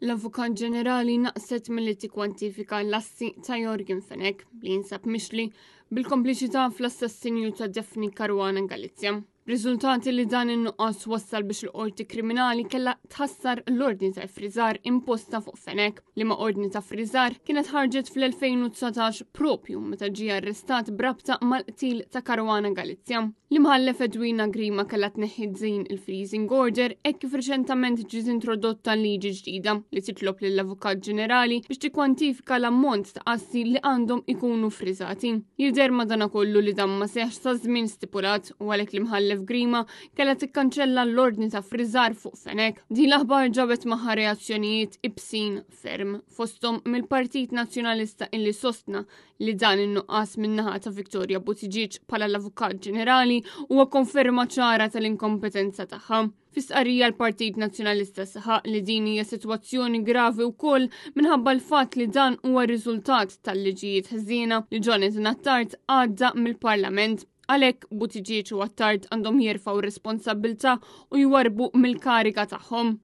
L-Avukat Ġenerali naqset milli tikkwantifika l-assi ta' Yorgen Fenech li jinsab mixli bil-kompliċità fl-assassinju ta' Daphne Caruana Galizia. Riżultati li dan in-nuqqas wassal biex il-qorti kriminali kellha tħassar l-ordni ta' friżar imposta fuq Fenech li ma' ordni ta' friżar kienet ħarġet fl-2019 propju meta ġie arrestat brabta mal-qtil ta' Caruana Galizia. L-Imħallef Edwina Grima kellha tneħħi din il-freezing order hekk kif riċentament ġiet introdotta liġi ġdida li titlob lill-Avukat Ġenerali biex tikkwantifika l-ammont ta' assi li għandhom ikunu friżati. Jidher madanakollu li dan ma seħx sa żmien stipulat u għalhekk l-Imħallef Grima kellha tikkanċella l-ordni ta' friżar fuq Fenech. Din l-aħbar ġabet magħha reazzjonijiet ibsin ferm fosthom mill-Partit Nazzjonalista illi sostna li dan in-nuqqas min-naħa ta' Victoria Buttigieg bħala l-Avukat Ġenerali huwa konferma ċara tal-inkompetenza tagħha. Fi stqarrija l-Partit Nazzjonalista saħaq li din hija sitwazzjoni gravi wkoll minħabba l-fatt li dan huwa riżultat tal-liġijiet ħżiena li Jonathan Attard għadda mill-Parlament. Għalhekk Buttigieg u Attard għandhom jerfgħu responsabbiltà u jwarbu mill-kariga tagħhom.